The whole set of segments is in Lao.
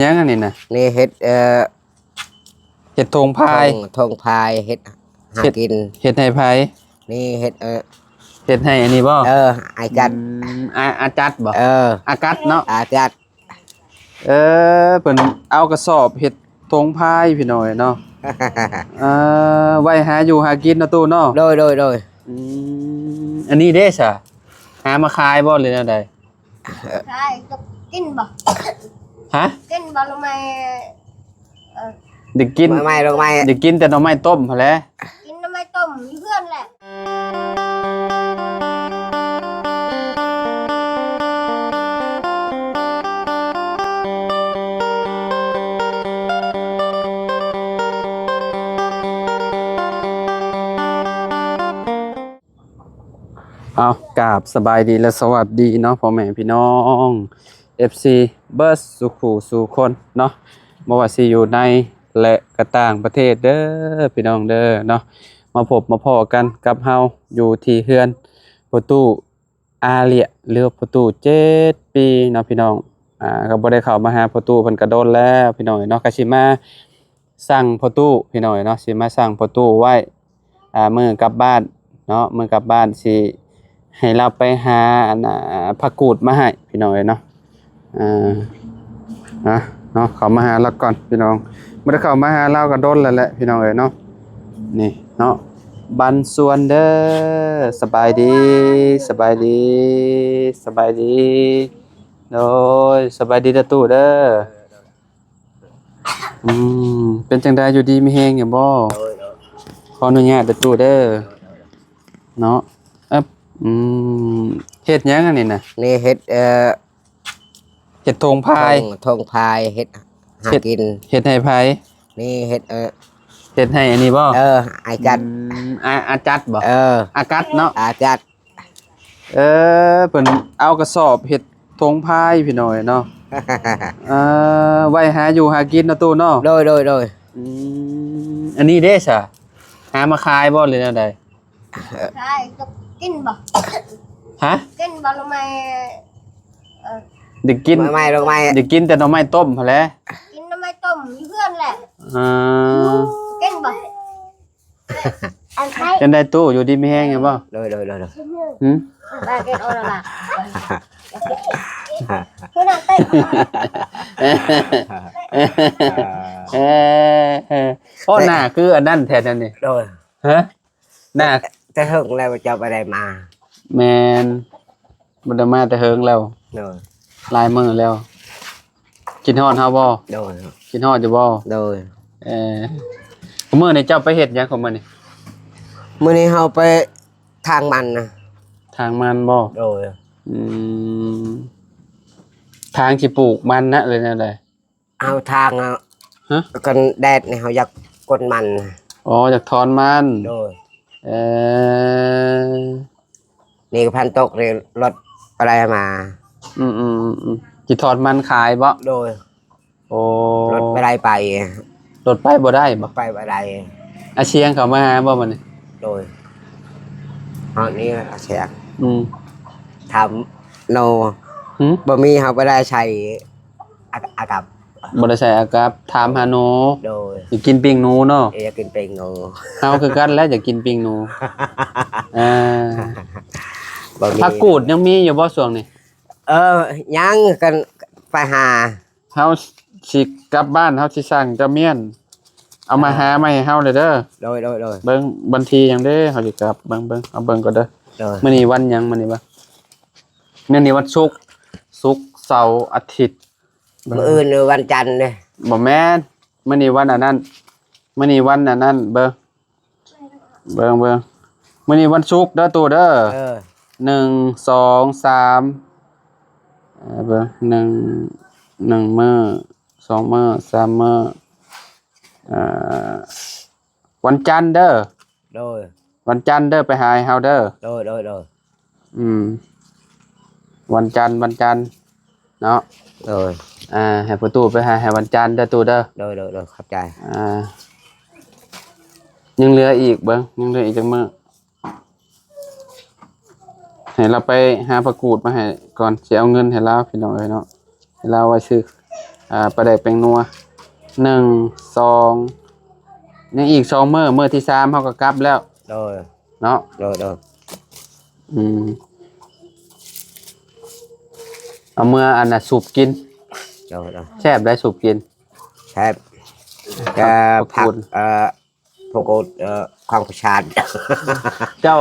ຫຍັງອັນນີ້ນະ? ນີ້ເຮັດ ເອີ ເຮັດຖົງພາຍ ຖົງ ຖົງພາຍ ເຮັດຫາ ເຮັດ ກິນ ເຮັດໃຫ້ໃຜ? ນີ້ເຮັດ ເອີ ເຮັດໃຫ້ອັນນີ້ບໍ່? ເອີ ອາຈັດ ອືມ ອາ ອາຈັດບໍ່? ເອີ ອາກັດເນາະ ອາຈັດ. ເອີ ເພິ່ນເອົາກະສອບເຮັດຖົງພາຍພີ່ນ້ອງເອີຍເນາະ ເອີ ໄວ້ຫາຢູ່ຫາກິນເນາະຕູ້ເນາະ? ໂດຍ ໂດຍ ໂດຍ. ອືມ ອັນນີ້ເດ້ຊະ ຫາມາຂາຍບໍ່ ຫຼືແນວໃດ? ຂາຍກັບກິນບໍ່? ຮະ? ກິນບໍ່ ໜໍ່ໄມ້? ເອີ ໄດ້ກິນ ໜໍ່ໄມ້ ໜໍ່ໄມ້ ໄດ້ກິນແຕ່ໜໍ່ໄມ້ຕົ້ມຫັ້ນແຫຼະ ກິນໜໍ່ໄມ້ຕົ້ມຢູ່ເຮືອນແຫຼະ. ເອົາ ກາບສະບາຍດີ ແລະ ສະຫວັດດີເນາະ ພໍ່ແມ່ພີ່ນ້ອງ ເອັຟຊີ ເບິດສູ່ຄູ່ສູ່ຄົນເນາະ ບໍ່ວ່າຊິຢູ່ໃນ ແລະ ກະຕ່າງປະເທດເດີ ພີ່ນ້ອງເດີເນາະ. ມາພົບມາພໍ້ກັນກັບເຮົາຢູ່ທີ່ເຮືອນພໍ່ຕູ້ອາເລຍ ຫຼືວ່າພໍ່ຕູ້ເຈັດປີເນາະ ພີ່ນ້ອງ. ອ່າ ກໍບໍ່ໄດ້ເຂົ້າມາຫາພໍ່ຕູ້ເພິ່ນກະດົນແລ້ວ ພີ່ນ້ອງເອີຍເນາະ. ກະຊິມາ ສັ່ງພໍ່ຕູ້ພີ່ນ້ອງເອີຍເນາະ ຊິມາສັ່ງພໍ່ຕູ້ໄວ້ ອ່າ ມື້ກັບບ້ານເນາະ ມື້ກັບບ້ານຊິໃຫ້ລາວໄປຫາ ອັນ ອ່າ ຜັກກູດມາໃຫ້ພີ່ນ້ອງເອີຍເນາະ. ອ່າ ນະ ເນາະ ເຂົ້າມາຫາລາວກ່ອນພີ່ນ້ອງ ບໍ່ໄດ້ເຂົ້າມາຫາລາວກໍດົນແລ້ວແຫຼະພີ່ນ້ອງເອີຍເນາະ. ນີ້ເນາະ ບັນຊວນເດີ ສະບາຍດີ ສະບາຍດີ ສະບາຍດີ ໂດຍ ສະບາຍດີເດີຕູ້ເດີ. ອືມ ເປັນຈັ່ງໃດ ຢູ່ດີມີແຮງຢູ່ບໍ່? ໂດຍ ໂດຍ ຂໍອະນຸຍາດເດີຕູ້ເດີ ໂດຍ ໂດຍ ເນາະ. ເອີບ ອືມ ເຮັດຫຍັງອັນນີ້ນະ? ນີ້ເຮັດ ເອີ ເຮັດຖົງພາຍ ຖົງ ຖົງພາຍ ເຮັດຫາ ເຮັດ ກິນ ເຮັດໃຫ້ໃຜ? ນີ້ເຮັດ ເອີ ເຮັດໃຫ້ອັນນີ້ບໍ່? ເອີ ອາຈັດ ອືມ ອາ ອາຈັດບໍ່? ເອີ ອາກັດເນາະ ອາຈັດ. ເອີ ເພິ່ນເອົາກະສອບເຮັດຖົງພາຍພີ່ນ້ອງເນາະ ເອີ ໄວ້ຫາຢູ່ຫາກິນເນາະຕູ້ເນາະ? ໂດຍ ໂດຍ ໂດຍ. ອືມ ອັນນີ້ເດ້ຊະ ຫາມາຂາຍບໍ່ ຫຼືແນວໃດ? ຂາຍກັບກິນບໍ່? ຮະ? ກິນບໍ່ ໜໍ່ໄມ້? ເອີ ໄດ້ກິນ ໜໍ່ໄມ້ ໜໍ່ໄມ້ ໄດ້ກິນແຕ່ໜໍ່ໄມ້ຕົ້ມຫັ້ນແຫຼະ ກິນໜໍ່ໄມ້ຕົ້ມຢູ່ເຮືອນແຫຼະ. ເອີ ກິນບໍ່? ຈັ່ງໃດຕູ້ ຢູ່ດີມີແຮງຢູ່ບໍ່? ໂດຍ ໂດຍ ໂດຍ ໂດຍ. ຫື? ເອີ ເອີ ໂອ້ ໜ້າຄືອັນນັ້ນແທ້ນັ້ນນີ້ ໂດຍ. ຮະ? ໜ້າ ແຕ່ເຫິງແລ້ວເຈົ້າບໍ່ໄດ້ມາ. ແມ່ນ ບໍ່ໄດ້ມາແຕ່ເຫິງແລ້ວ ໂດຍ ຫຼາຍມື້ແລ້ວ. ຄິດຮອດເຮົາບໍ່? ໂດຍ ຄິດຮອດຢູ່ບໍ່? ໂດຍ. ເອີ ມື້ນີ້ເຈົ້າໄປເຮັດຫຍັງຂອງມື້ນີ້? ມື້ນີ້ເຮົາໄປຖາງມັນນະ. ຖາງມັນບໍ່? ໂດຍ. ອືມ ຖາງຊິປູກມັນນະ ຫຼືແນວໃດ? ເອົາຖາງ ຮະ? ກັນແດດນີ້ເຮົາຢາກກົນມັນ. ອໍ ຢາກຖອນມັນ. ໂດຍ. ເອີ ນີ້ກໍພັນຕົກນີ້ລົດໄປໄດ້ມາ. ອືມໆໆ ຊິຖອນມັນຂາຍບໍ່? ໂດຍ. ໂອ້ ລົດໄປໄດ້ໄປ ລົດໄປບໍ່ໄດ້ບໍ່? ໄປບໍ່ໄດ້. ອາຊຽງເຂົາມາຫາບໍ່ມື້ນີ້? ໂດຍ. ເຮົານີ້ອາຊຽງ ອືມ ຖາມໂນ ຫື? ບໍ່ມີ ເຮົາບໍ່ໄດ້ໃສ່ອາ ອາກັບ ບໍ່ໄດ້ໃສ່ອາກັບ ຖາມຫາໂນ. ໂດຍ. ຢາກກິນປີ້ງໜູເນາະ? ເອີ ຢາກກິນປີ້ງໜູ. ເຮົາຄືກັນແຫຼະ ຢາກກິນປີ້ງໜູ. ເອີ ບໍ່ມີ. ຜັກກູດຍັງມີຢູ່ບໍ່ຊ່ວງນີ້? ເອີ ຍັງ ກັນໄປຫາ ເຮົາຊິກັບບ້ານ ເຮົາຊິສັ່ງເຈົ້າມ້ຽນ ເອົາມາຫາມາໃຫ້ເຮົາເລີຍເດີ. ໂດຍ ໂດຍ ໂດຍ. ເບິ່ງວັນທີຫຍັງເດ້ ເຮົາຊິກັບ ເບິ່ງ ເບິ່ງ ເອົາເບິ່ງກ່ອນເດີ. ໂດຍ. ມື້ນີ້ວັນຫຍັງ? ມື້ນີ້ວະ ມື້ນີ້ວັນສຸກ ສຸກ ເສົາ ອາທິດ ມື້ອື່ນວັນຈັນເດ້. ບໍ່ແມ່ນ ມື້ນີ້ວັນອັນນັ້ນ ມື້ນີ້ວັນອັນນັ້ນ ເບິ່ງ ເບິ່ງ ເບິ່ງ ມື້ນີ້ວັນສຸກເດີຕູ້ເດີ. ເອີ ໜຶ່ງ ສອງ ສາມ ເອີ ເບິ່ງ ໜຶ່ງ ໜຶ່ງມື້ ສອງມື້ ສາມມື້ ເອີ ວັນຈັນເດີ. ໂດຍ. ວັນຈັນເດີ ໄປຫາໃຫ້ເຮົາເດີ. ໂດຍ ໂດຍ ໂດຍ. ອືມ ວັນຈັນ ວັນຈັນເນາະ. ໂດຍ. ອ່າ ໃຫ້ພໍ່ຕູ້ໄປຫາໃຫ້ວັນຈັນເດີຕູ້ເດີ. ໂດຍ ໂດຍ ໂດຍ ຂອບໃຈ. ອ່າ ຍັງເຫຼືອອີກ ເບິ່ງ ຍັງເຫຼືອອີກຈັກມື້ ໃຫ້ລາວໄປຫາຜັກກູດມາໃຫ້ກ່ອນ ຊິເອົາເງິນໃຫ້ລາວ ພີ່ນ້ອງເອີຍເນາະ. ໃຫ້ລາວໄວ້ຊື້ ອ່າ ປາແດກແປ້ງນົວ ໜຶ່ງ ສອງ ຍັງອີກສອງມື້ ມື້ທີສາມເຮົາກໍກັບແລ້ວ ໂດຍ ເນາະ ໂດຍ ໂດຍ ອືມ ເອົາເມືອອັນນ່າສູບກິນ ໂດຍ ໂດຍ ແຊບໄດ໋ສູບກິນ ແຊບ ຂອບ ຂອບຄຸນ ເອີ ພວກ ເອີ ຂອງປະຊາດ ເຈົ້າ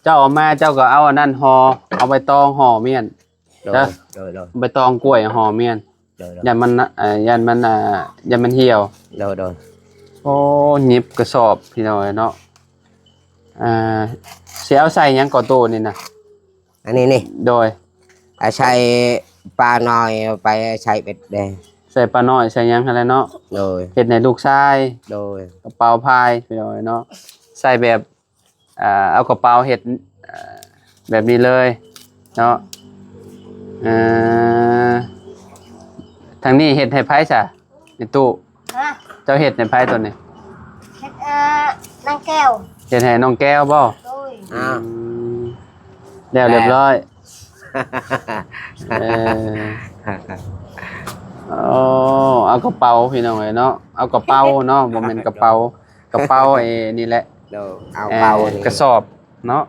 ເຈົ້າເອົາມາ ເຈົ້າກໍເອົາອັນນັ້ນຫໍ່ ເອົາໃບຕອງຫໍ່ມ້ຽນ ໂດຍ ເດີ ໂດຍ ໂດຍ ໃບຕອງກ້ວຍຫໍ່ມ້ຽນ ໂດຍ ໂດຍ ຢ້ານມັນ ເອີ ຢ້ານມັນ ເອີ ຢ້ານມັນຫ່ຽວ ໂດຍ ໂດຍ ໂອ້ ຫຍິບກະສອບ ພີ່ນ້ອງເອີຍເນາະ ອ່າ ຊິເອົາໃສ່ຫຍັງກໍໂຕນີ້ນະ? ອັນນີ້ນີ້ ໂດຍ ອາໄສປານ້ອຍ ໄປໃສ່ເບັດແດ່ ໃສ່ປານ້ອຍໃສ່ຫຍັງຫັ້ນແຫຼະເນາະ ໂດຍ ເຮັດໃຫ້ລູກຊາຍ ໂດຍ ກະເປົາພາຍ ພີ່ນ້ອງເນາະ ໃສ່ແບບ ອ່າ ເອົາກະເປົາເຮັດ ອ່າ ແບບນີ້ເລີຍເນາະ ເອີ ທາງນີ້ເຮັດໃຫ້ໃຜຊະ ໃຫ້ຕູ້? ຮະ? ເຈົ້າເຮັດໃຫ້ໃຜໂຕນີ້? ເຮັດ ເອີ ນາງແກ້ວ ເຮັດໃຫ້ນ້ອງແກ້ວບໍ່? ໂດຍ ອືມ ແລ້ວລຽບລ້ອຍ ເອີ ໂອ້ ເອົາກະເປົາ ພີ່ນ້ອງເອີຍເນາະ ເອົາກະເປົາເນາະ ບໍ່ແມ່ນກະເປົາ ກະເປົາ ເອີ ນີ້ແຫຼະ ໂດຍ ເອົາ ເອີ ເປົານີ້ ກະສອບເນາະ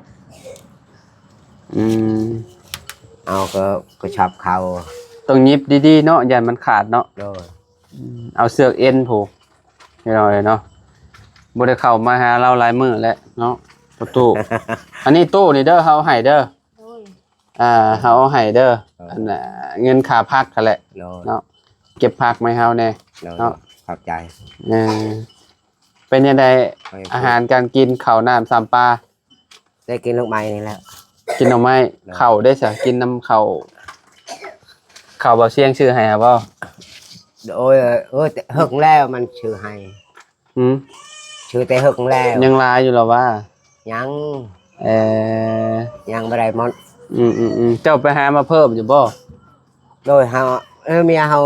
ອືມ ເອົາກະ ກະສອບເຂົ້າ ຕ້ອງຫຍິບດີໆເນາະ ຢ້ານມັນຂາດເນາະ ໂດຍ ອືມ ເອົາເຊືອກເອັນພຸ້ນ ພີ່ນ້ອງເອີຍເນາະ ບໍ່ໄດ້ເຂົ້າມາຫາລາວຫຼາຍມື້ແລ້ວເນາະ ພໍ່ຕູ້ ອັນນີ້ຕູ້ນີ້ເດີ ເຮົາເອົາໃຫ້ເດີ ໂດຍ ອ່າ ເຮົາເອົາໃຫ້ເດີ ໂດຍ ອັນ ອ່າ ເງິນຄ່າຜັກຫັ້ນແຫຼະ ໂດຍ ເນາະ ເກັບຜັກມາໃຫ້ເຮົາແດ່ ໂດຍ ເນາະ ຂອບໃຈ ເອີ ເປັນຈັ່ງໃດ ໂດຍ ອາຫານການກິນ ເຂົ້ານ້ຳຊຳປາ? ໄດ້ກິນດອກໄມ້ນີ້ແຫຼະ ກິນດອກໄມ້ ໂດຍ ເຂົ້າເດ້ຊະ ກິນນຳເຂົ້າ ເຂົ້າບ່າວຊຽງຊື້ໃຫ້ຫາບໍ່? ໂອ້ຍ ເອີ ແຕ່ເຫິງແລ້ວມັນຊື້ໃຫ້ ຫືມ ຊື້ແຕ່ເຫິງແລ້ວ ຍັງຫຼາຍຢູ່ລະຫວາ? ຍັງ ເອີ ຍັງບໍ່ໄດ້ໝົດ ອືມໆໆ ເຈົ້າໄປຫາມາເພີ່ມຢູ່ບໍ່? ໂດຍ ເຮົາ ເອີ ເມຍເຮົາ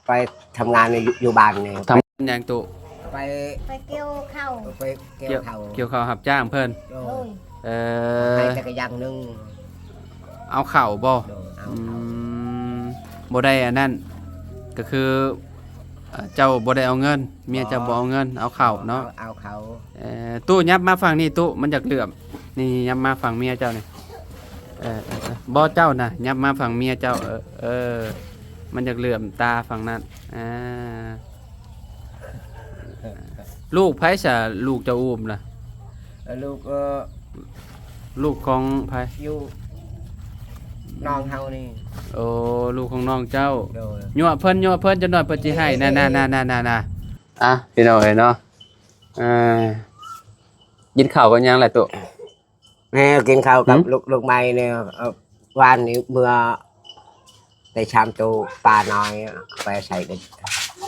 ໄປທຳງານຢູ່ ຢູ່ບ້ານນີ້ ທຳຫຍັງຕູ້? ໄປ ໄປກ່ຽວເຂົ້າ ໄປກ່ຽວເຂົ້າ ກ່ຽວເຂົ້າຮັບຈ້າງເພິ່ນ ໂດຍ ໂດຍ ເອີ ໃຫ້ຈັກກະຢ່າງໜຶ່ງ ເອົາເຂົ້າບໍ່? ໂດຍ ເອົາເຂົ້າ ອືມ ບໍ່ໄດ້ອັນນັ້ນ ກໍຄື ເອີ ເຈົ້າບໍ່ໄດ້ເອົາເງິນ ເມຍເຈົ້າ ບໍ່ ບໍ່ເອົາເງິນ ເອົາເຂົ້າເນາະ ເອົາ ເອົາເຂົ້າ ເອີ ຕູ້ຫຍັບມາຝັ່ງນີ້ຕູ້ ມັນຢາກເຫຼື້ອມ ນີ້ຫຍັບມາຝັ່ງເມຍເຈົ້ານີ້ ເອີ ເອີ ເອີ ບໍ່ ເຈົ້ານະ ຫຍັບມາຝັ່ງເມຍເຈົ້າ ເອີ ເອີ ມັນຢາກເຫຼື້ອມຕາຝັ່ງນັ້ນ ອ່າ ລູກໃຜຊະ ລູກເຈົ້າອູ້ມນະ? ເອີ ລູກ ເອີ ລູກຂອງໃຜ? ຢູ່ນ້ອງເຮົານີ້ ໂອ້ ລູກຂອງນ້ອງເຈົ້າ ໂດຍ ຍົວະເພິ່ນ ຍົວະເພິ່ນ ຈັກໜ້ອຍເພິ່ນຊິໃຫ້ ນະ ນະ ນະ ນະ ນະ ອ່ະ ພີ່ນ້ອງເອີຍເນາະ ເອີ ກິນເຂົ້າກັບຫຍັງລະຕູ້? ແມ່ກິນເຂົ້າກັບ ຫືມ ລູກ ລູກໄມ້ນີ້ ເອີ ວານນີ້ເມືອໄດ້ຊາມໂຕ ປານ້ອຍໄປໃສ່ເບັດ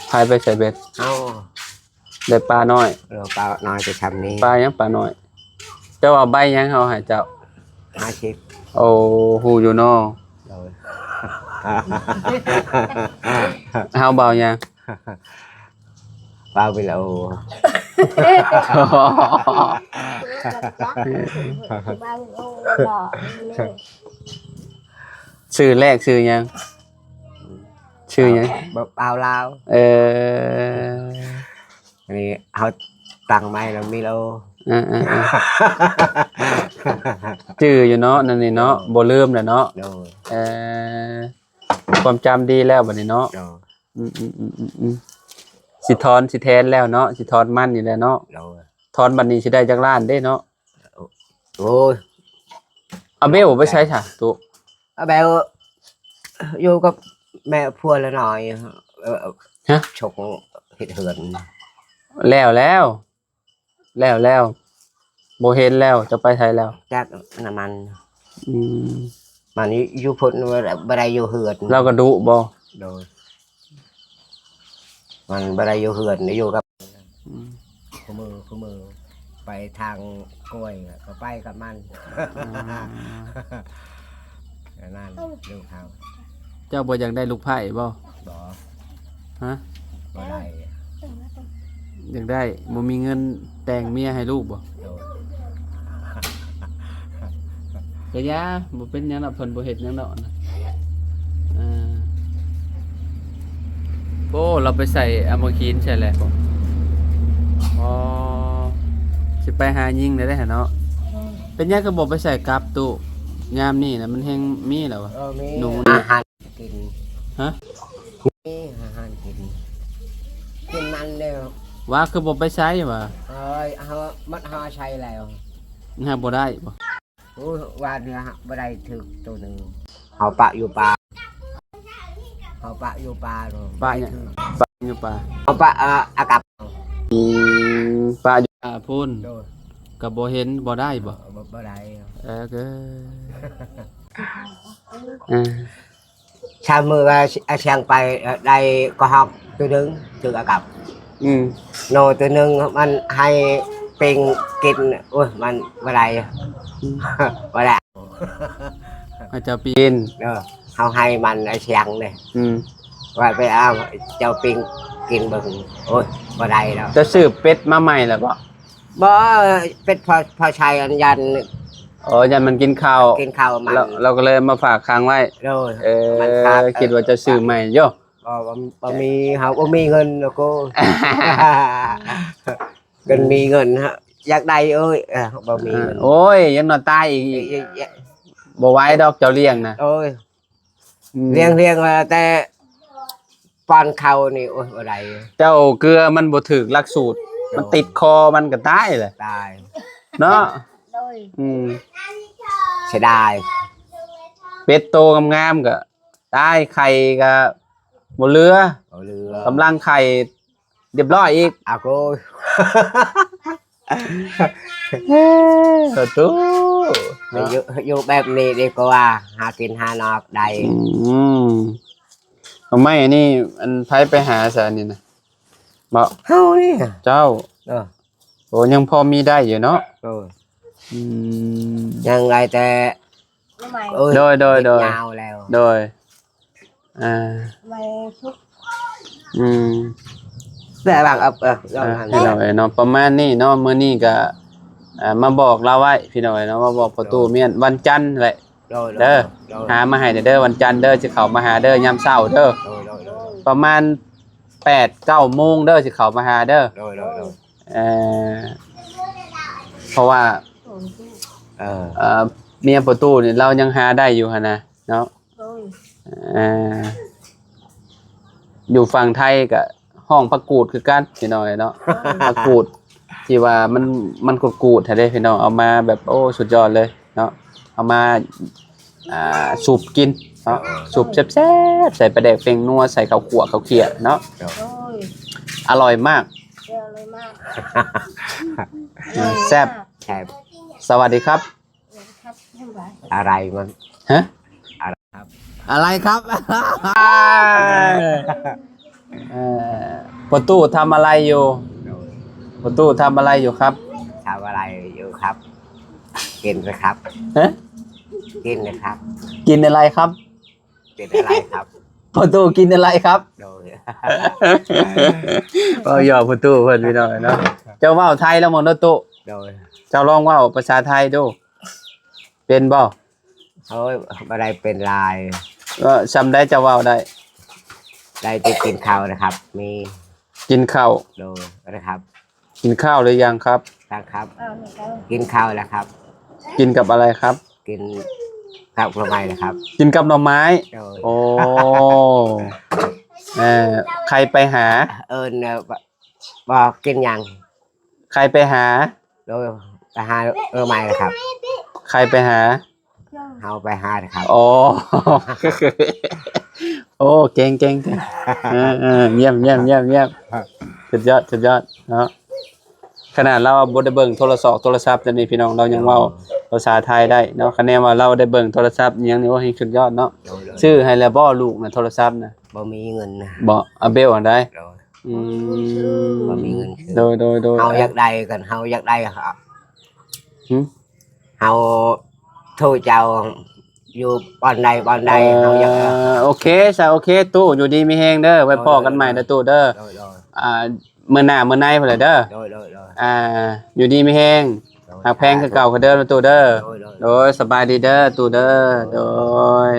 ໃຜໄປໃສ່ເບັດ? ເຮົາ ໄດ້ປານ້ອຍ ເອີ ປານ້ອຍໄປຊຳນີ້ ປາຫຍັງປານ້ອຍ? ເຈົ້າເອົາໃບຫຍັງເຮົາໃຫ້ເຈົ້າ? ຫ້າສິບ ໂອ້ ຮູ້ຢູ່ເນາະ ໂດຍ ເຮົາເບົາຫຍັງ? ປາວິລາໂອ ຊື່ແລກຊື່ຫຍັງ? ຊື່ຫຍັງ? ບ່າວລາວ ເອີ ອັນນີ້ເຮົາຕັ້ງໃໝ່ແລ້ວ ມີລາໂອ ເອີໆໆ ຈື່ຢູ່ເນາະ ນັ້ນນີ້ເນາະ ບໍ່ລືມແລ້ວເນາະ ໂດຍ ເອີ ຄວາມຈຳດີແລ້ວບັດນີ້ເນາະ ໂດຍ ອືມໆໆໆ ຊິຖອນຊິແທນແລ້ວເນາະ ຊິຖອນມັນນີ້ແຫຼະເນາະ ໂດຍ ຖອນບັດນີ້ຊິໄດ້ຈັກລ້ານເດ້ເນາະ? ໂອ້ຍ ອາເບວໄປໃສຊະຕູ້? ອາເບວຢູ່ກັບແມ່ຜົວລະນ້ອຍ ເອີ ຮະ? ຊົກເຮັດເຮືອນ ແລ້ວແລ້ວ ແລ້ວແລ້ວ ບໍ່ເຫັນແລ້ວ ຈະໄປໃສແລ້ວ? ຈັກນ້ຳມັນ ອືມ ມັນຢູ່ພຸ້ນ ບໍ່ໄດ້ ບໍ່ໄດ້ຢູ່ເຮືອນ ລາວກໍດຸບໍ່? ໂດຍ ມັນບໍ່ໄດ້ຢູ່ເຮືອນ ຢູ່ກັບ ອືມ ຄູ່ມື້ ຄູ່ມື້ ໄປທາງກ້ວຍກໍໄປກັບມັນ ອືມ ອັນນັ້ນລູກເຮົາ ເຈົ້າບໍ່ຢາກໄດ້ລູກໃພ້ບໍ່? ບໍ່ ຮະ? ບໍ່ໄດ້ ຢາກໄດ້ ບໍ່ມີເງິນແຕ່ງເມຍໃຫ້ລູກບໍ່? ໂດຍ ກະຢ່າ ບໍ່ເປັນຫຍັງດອກ ເພິ່ນບໍ່ເຮັດຫຍັງດອກນະ ເອີ ໂອ້ ລາວໄປໃສ່ອາໂມຄີນໃສ່ແຫຼະ. ອໍ ຊິໄປຫາຍິງໄດ້ເດ້ເນາະ. ເປັນຫຍັງຄືບໍ່ໄປໃສ່ກັບຕູ້? ຍາມນີ້ນະ ມັນແຮງມີແລ້ວຫວາ? ເອີ ມີ ໜູ ອາຫານກິນ. ຮະ? ມີອາຫານກິນ. ກິນມັນແລ້ວ. ວ່າຄືບໍ່ໄປໃສ່ຫວາ? ເອີຍ ເຮົາໝົດເຮົາໃຊ້ແລ້ວ. ຫາບໍ່ໄດ້ບໍ່? ໂອ້ຍ ວານນີ້ຫາບໍ່ໄດ້ຖືກໂຕໜຶ່ງ. ເຮົາປະຢູ່ປ່າ ເຮົາປະຢູ່ປ່າເນາະ. ປະຫຍັງ? ປະຢູ່ປ່າ. ເຮົາປະ ເອີ ອາກັບ. ອືມ ປະຢູ່ປ່າພຸ້ນ. ໂດຍ. ກໍບໍ່ເຫັນ ບໍ່ໄດ້ບໍ່? ເອີ ບໍ່ ບໍ່ໄດ້. ເອີ ເອີ ເອີ. ຊາມມື້ວ່າ ອາ ຊ່າງໄປ ເອີ ໄດ້ກະຮອກໂຕໜຶ່ງ ຖືກອາກັບ. ອືມ ໂນ ໂຕໜຶ່ງມັນໃຫ້ປິງກິນ. ໂອ້ຍ ມັນບໍ່ໄດ້. ອືມ ບໍ່ໄດ້. ໃຫ້ເຈົ້າປີນ. ເອີ ເຮົາໃຫ້ມັນ ອາ ຊ່າງເດ້. ອືມ ວ່າໄປເອົາເຈົ້າປິງກິນເບິ່ງ. ໂອ້ຍ ບໍ່ໄດ້ດອກ. ເຈົ້າຊື້ເປັດມາໃໝ່ແລ້ວບໍ່? ບໍ່ ເປັດພໍ ພໍໃຊ້ອັນ ຢ້ານ. ອໍ ຢ້ານມັນກິນເຂົ້າ. ກິນເຂົ້າມັນ. ລາວ ລາວກໍເລີຍມາຝາກຂັງໄວ້. ໂດຍ. ເອີ ມັນຂາດ. ຄິດວ່າຈະຊື້ໃໝ່ຢູ່. ບໍ່ ບໍ່ ບໍ່ມີ ເຮົາບໍ່ມີເງິນແລ້ວກໍ ຄັນມີເງິນຫາ ຢາກໄດ້ເອີຍ. ເອີ ບໍ່ມີເງິນ. ໂອ້ຍ ຢ່າງໜ້ອຍຕາຍອີກ. ເອີ ບໍ່ໄຫວດອກເຈົ້າລ້ຽງນະ. ໂອ້ຍ ອືມ ລ້ຽງ ລ້ຽງແຕ່ປ້ອນເຂົ້ານີ້ ໂອ້ຍ ບໍ່ໄດ້. ເຈົ້າເກືອມັນບໍ່ຖືກຫຼັກສູດ. ໂດຍ. ມັນຕິດຄໍມັນກໍຕາຍແຫຼະ. ຕາຍເນາະ. ໂດຍ. ອືມ ເສຍດາຍ. ເປັດໂຕງາມໆກໍຕາຍ ໄຂ່ກໍບໍ່ເຫຼືອ. ບໍ່ເຫຼືອ. ກຳລັງໄຂ່ ຮຽບຮ້ອຍອີກ. ອາໂກຍ ເອີ ໂຕຕູ້ ໄປຢູ່ ຢູ່ແບບນີ້ດີກວ່າ ຫາກິນຫານອກໄດ້. ອືມ ໜໍ່ໄມ້ອັນນີ້ ອັນໃຜໄປຫາຊະອັນນີ້ນະ? ບໍ່ ເຮົານີ້. ເຈົ້າ. ເອີ ໂອ້ ຍັງພໍມີໄດ້ຢູ່ເນາະ. ໂດຍ. ອືມ ຍັງໄດ້ແຕ່ ໂດຍ ໂດຍ ໂດຍ ຍາວແລ້ວ. ໂດຍ. ອ່າ ໄວ້ທຸກ ອືມ ແຕ່ບາງ ເອີ ເອີ ອ່າ ພີ່ນ້ອງເອີຍເນາະ ປະມານນີ້ເນາະ. ມື້ນີ້ກະ ອ່າ ມາບອກລາວໄວ້ ພີ່ນ້ອງເອີຍເນາະ ມາບອກພໍ່ຕູ້ ໂດຍ ເມຍນ ວັນຈັນແຫຼະ. ໂດຍ ໂດຍ ເດີ ໂດຍ ຫາມາໃຫ້ແດ່ເດີ ວັນຈັນເດີ ຊິເຂົ້າມາຫາເດີ ຍາມເຊົ້າເດີ. ໂດຍ ໂດຍ ໂດຍ. ປະມານແປດເກົ້າໂມງເດີ ຊິເຂົ້າມາຫາເດີ. ໂດຍ ໂດຍ ໂດຍ. ເອີ ເພາະວ່າ ເອີ ເອີ ເມຍພໍ່ຕູ້ນີ້ ລາວຍັງຫາໄດ້ຢູ່ຫັ້ນນະເນາະ. ໂດຍ. ເອີ ຢູ່ຝັ່ງໄທກະຮ້ອງຜັກກູດຄືກັນ ພີ່ນ້ອງເອີຍເນາະ. ໂດຍ. ຜັກກູດທີ່ວ່າມັນ ມັນກູດໆຫັ້ນເດ້ ພີ່ນ້ອງ ເອົາມາແບບ ໂອ້ ສຸດຍອດເລີຍເນາະ ເອົາມາ ອ່າ ຊຸບກິນເນາະ. ໂດຍ. ຊຸບແຊບໆ ໃສ່ປາແດກແປ້ງນົວ ໃສ່ເຂົ້າຂົ້ວເຂົ້າຂຽວເນາະ. ໂດຍ. ອະລ່ອຍມາກ. ເອີ ອະລ່ອຍມາກ. ແຊບ ແຊບ. ສະຫວັດດີຄັບ. ອະໄລມັນ ຮະ? ອະໄລຄັບ. ອະໄລຄັບ. ເອີ ພໍ່ຕູ້ທຳອະໄລຢູ່? ໂດຍ. ພໍ່ຕູ້ທຳອະໄລຢູ່ຄັບ? ທຳອະໄລຢູ່ຄັບ? ກິນເລີຍຄັບ. ຮະ? ກິນເລີຍຄັບ. ກິນອະໄລຄັບ? ເປັນອະໄລຄັບ? ພໍ່ຕູ້ກິນອະໄລຄັບ? ໂດຍ. ເວົ້າຫຍອກພໍ່ຕູ້ເພິ່ນ ພີ່ນ້ອງເອີຍເນາະ. ເຈົ້າເວົ້າໄທລະໝົດເນາະຕູ້? ໂດຍ. ເຈົ້າລອງເວົ້າພາສາໄທດູ ເປັນບໍ່? ໂອ້ຍ ບໍ່ໄດ້ເປັນຫຼາຍ. ເອີ ຊ່ຳໃດເຈົ້າເວົ້າໄດ້? ໄດ້ແຕ່ກິນເຂົ້ານະຄັບ ມີ ກິນເຂົ້າ. ໂດຍ ນະຄັບ. ກິນຂ້าวหรือยังครับ? ยังครับ. กินข้าวแล้วครับ. กินกับอะไรครับ? กินกับหน่อไม้นะครับ. กินกับหน่อไม้? โดย. โอ้ เอ่อ ใครไปหา? เอิ้น เอ่อ บ่ บ่กินหยัง. ใครไปหา? โดย ไปหาหน่อไม้นะครับ. ใครไปหา? ເຮົາໄປຫາເດີຄັບ. ອໍ ໂອ້ ເກັ່ງໆໆ ເອີໆ ຢ້ຽມໆໆ ສຸດຍອດ ສຸດຍອດເນາະ. ຂະໜາດລາວບໍ່ໄດ້ເບິ່ງໂທລະສອກໂທລະສັບ ແຕ່ນີ້ພີ່ນ້ອງ ລາວຍັງເວົ້າພາສາໄທໄດ້ເນາະ. ຄະແນນວ່າລາວໄດ້ເບິ່ງໂທລະສັບອີ່ຫຍັງນີ້ ໂອ້ ແຮງສຸດຍອດເນາະ. ໂດຍ ຊື້ໃຫ້ແລ້ວບໍ່ລູກນະ ໂທລະສັບນະ? ບໍ່ມີເງິນນະ. ບໍ່ ອາເບວຫັ້ນໃດ? ໂດຍ ອືມ ບໍ່ມີເງິນຊື້. ໂດຍໆໆ ເຮົາຢາກໄດ້ກັນ ເຮົາຢາກໄດ້ ຫຶ? ເຮົາໂທເຈົ້າຢູ່ບ່ອນໃດບ່ອນໃດ ເອີ ເຮົາຢາກ ໂອເຄຊະ ໂອເຄຕູ້ ຢູ່ດີມີແຮງເດີ ໄວ້ພໍ້ກັນໃໝ່ເດີຕູ້ເດີ. ໂດຍໆ ອ່າ ມື້ໜ້າມື້ໃນພຸ້ນແຫຼະເດີ. ໂດຍໆໆ ອ່າ ຢູ່ດີມີແຮງ ໂດຍ ຮັກແພງຄືເກົ່າເດີຕູ້ເດີ. ໂດຍໆ ໂດຍ ສະບາຍດີເດີຕູ້ເດີ. ໂດຍ ໂດຍ.